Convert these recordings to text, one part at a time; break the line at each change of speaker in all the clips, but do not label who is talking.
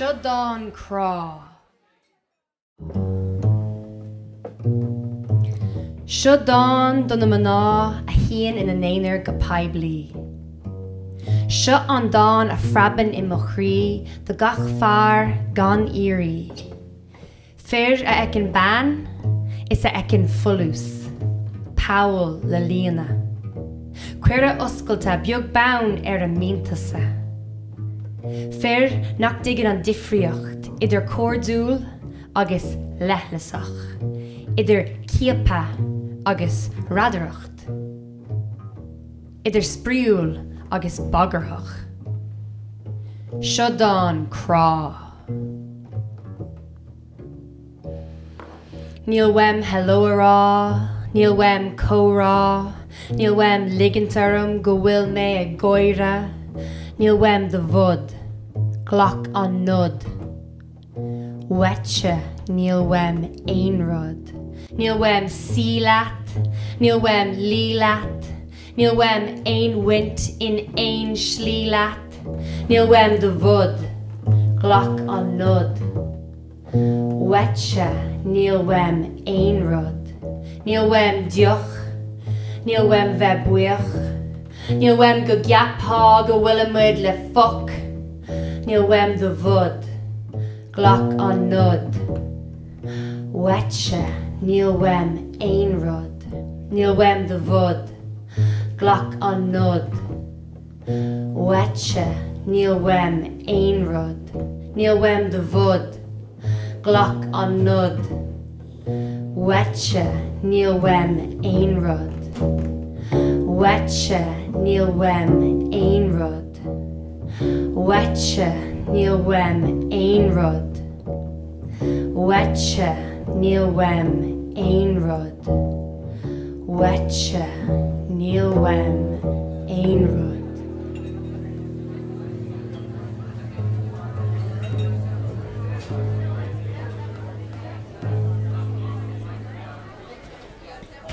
Seo dán crá. Seo dán do na mná a shuíonn ina n-aonar go poiblí. Seo an dán a phreabann i mo chroí do gach fear gan iarraidh. Fir a fheiceann bean is a fheiceann folús, poll le líonadh. Cuireadh oscailte beag beann ar a miantasa. Fir nach dtuigeann an difríocht idir cairdiúil agus leithleasach, idir ciapadh agus radaireacht, idir spraíúil agus bagarthach. Seo dán crá. Níl uaim hello a rá, níl uaim comhrá, níl uaim ligint orm go bhfuil mé ag gáire, níl uaim do bhod, glac an nod. Uaitse níl uaim aon rud. Níl uaim suí leat, níl uaim luí leat, níl uaim aon bhaint in aon slí leat, níl uaim do bhod, glac an nod. Uaitse níl uaim aon rud. Níl uaim deoch. Níl uaim bheith buíoch. Níl uaim go gceapfá go bhfuilimid le foc. Níl uaim do bhod. Glac an nod. Uaitse níl uaim aon rud. Níl uaim do bhod. Glac an nod. Uaitse níl uaim aon rud. Níl uaim do bhod. Glac an nod. Uaitse níl uaim aon rud. Uaitse níl uaim aon rud. Uaitse níl uaim aon rud. Uaitse níl uaim aon rud. Uaitse níl uaim aon rud.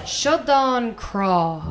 Seo dán crá.